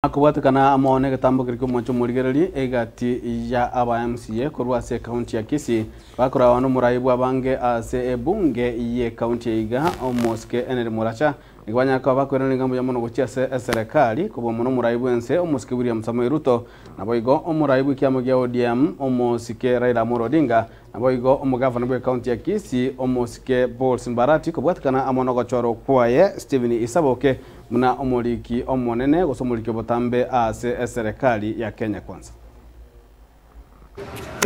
Akobwatekana amo negetambo keria ki'omwancho omorigereria egati ya aba MCA korwa ase ekaunti ya Kisii bakorawa nomorai bw'abange ase ebunge y'ekaunti eyeiga omosike Henry Muracha nigo banyare koba bakoiraneria ng'a mbuya mono gochia ase eserekari kobua mono omorai bwense omosike William Samoei Ruto naboigo omorai bw'ekiama gia ODM omosike Raila Amolo Odinga naboigo omogavana bw'ekaunti ya Kisii omosike Paul Simbarati kobwatekana amo nogochorwa kwaye Stephen Isaboke Buna omoriki omonene gose omoriki obotambe ase eserekari ya Kenya Kwanza.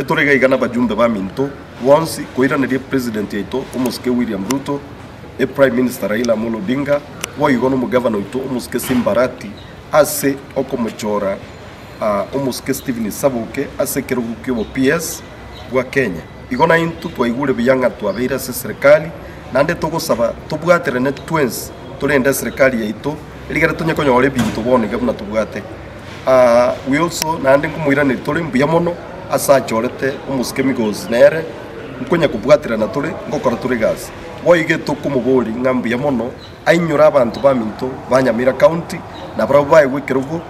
Etore iga iga nabajumbe baminto bonsi koiraneria President yaito omosike William Ruto, e Prime Minister Raila Amolo Odinga, boigo nomogavana oito omosike Simba Arati ase okomochora omosike Stephen Saboke ase ekerogo kiobo PS bwa Kenya. Igo naintwe twaigure buya ng'a twabeire ase eserekari, naende togosaba tobwaterane twensi torende eserekari yaito, erigere tonye konyora ebinto bono iga buna tobwate. We also naende nkomoiraneria tore mbuya mono ase achorete omosike Migosi nere, nkonya kobwaterana tore, ngokora tore egasi. Boigo etokomoboria ng'a mbuya mono, ainyore abanto baminto ba Nyamira County, nabarabwo baegwe ekerogo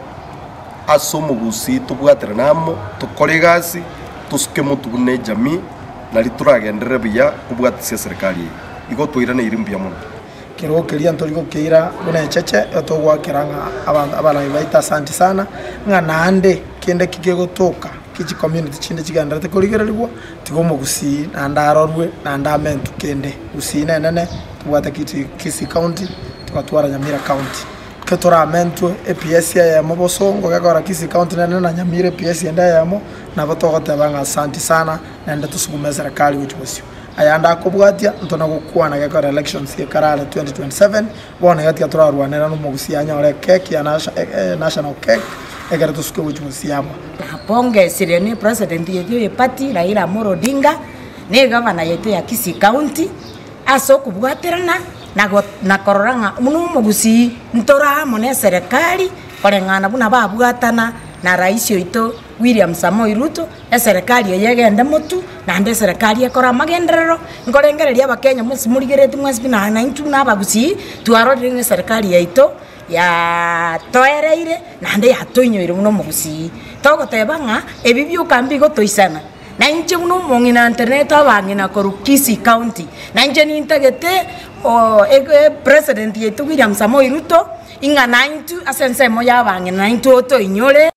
ase omogusii tobwaterane amo, tokore egasi. Tosuke motwe buna ejamii, nario toragenderere buya kobwatisia eserekari eye. Igo twairaneiri mbuya mono. Kerogo keria ntori gokeira buna echeche, igo togoakera ng'a abanto abarai baito asanti sana, ng'a naende kende ki kegotoka ki chicommunity chinde chigendererete korigererigwa, tiga omogusii naende arorwe naende amentwe kende. Gusii nenene, tobwate kiti Kisii county, togatwara Nyamira county. Ekero toramentwe ePS eyemo bosongo gekogera Kisii county nere na Nyamira ePS ende eyemo, nabo togoteba ng'a asanti sana naende tosugume eserekari gochia bosio. Ayande akobwatia ntona gokwana gekogera elections gekarare 2027, bono iga tiga torarwanera na omogusii anyore ecake ya national cake ekero tosuke gochia bosio amo. Napongesire ne president yaito ye party Raila Amolo Odinga, na egavana yaito ya Kisii county, ase okobwaterana na go na korora ng'a buna omogusii ntore amo na eserekari koreng'ana buna babwatana na rais oito William Samoei Ruto, eserekari eye egende motwe, naende eserekari ekore amagenderero, nkorengereria abakenya mwensi morigereretie mwensi buna naintwe buna abagusii, twarorire ng'a eserekari yaito yatoereire naende yatoinyoire buna omogusii. Togoteba ng'a ebi bioka mbigotoisana. Na inche buna omong'ina ntenenete abang'ina korwa Kisii County, na inche nintagete president yaito William Samoei Ruto, ing'a naintwe ase ensemo ya abang'ina naintwe otoinyore.